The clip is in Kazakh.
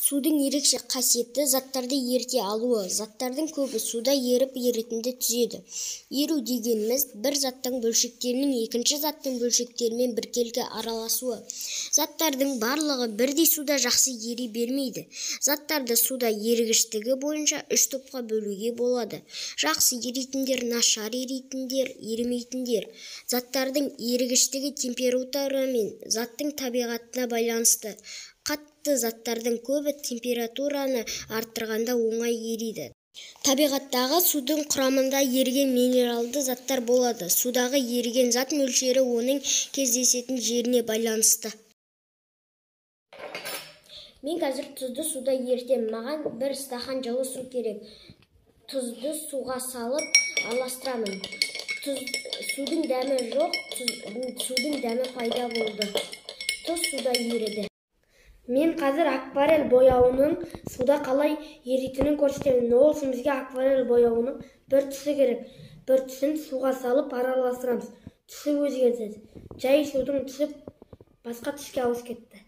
Судың ерекше қасиеті – заттарды еріте алуы. Заттардың көбі суда еріп, ерітінді түзеді. Еру дегеніміз – бір заттың бөлшектерінің екінші заттың бөлшектерімен біркелкі араласуы. Заттардың барлығы бірдей суда жақсы ери бермейді. Заттарды суда ерігіштігі бойынша үш топқа бөлуге болады: жақсы еритіндер, нашар еритіндер, ерімейтіндер. Заттардың ерігіштігі температура мен заттың табиғатына байланысты. Қатты заттардың көбі температураны арттырғанда оңай ериді. Табиғаттағы судың құрамында еріген минералды заттар болады. Судағы еріген зат мөлшері оның кездесетін жеріне байланысты. Мен қазір тұзды суда ерітемін. Маған бір стақан жылы су керек. Тұзды суға салып, араластырамын. Тұз судың дәмі жоқ, судың дәмі пайда болды. Тұз суда еріді. Мен қазір акварель бояуының суда қалай еритінін көрсетемін. Ол үшін бізге акварель бояуының бір түсі керек. Бір түсін суға салып, араластырамыз. Түсі өзгерді. Жай судың түсі басқа түске ауысып кетті.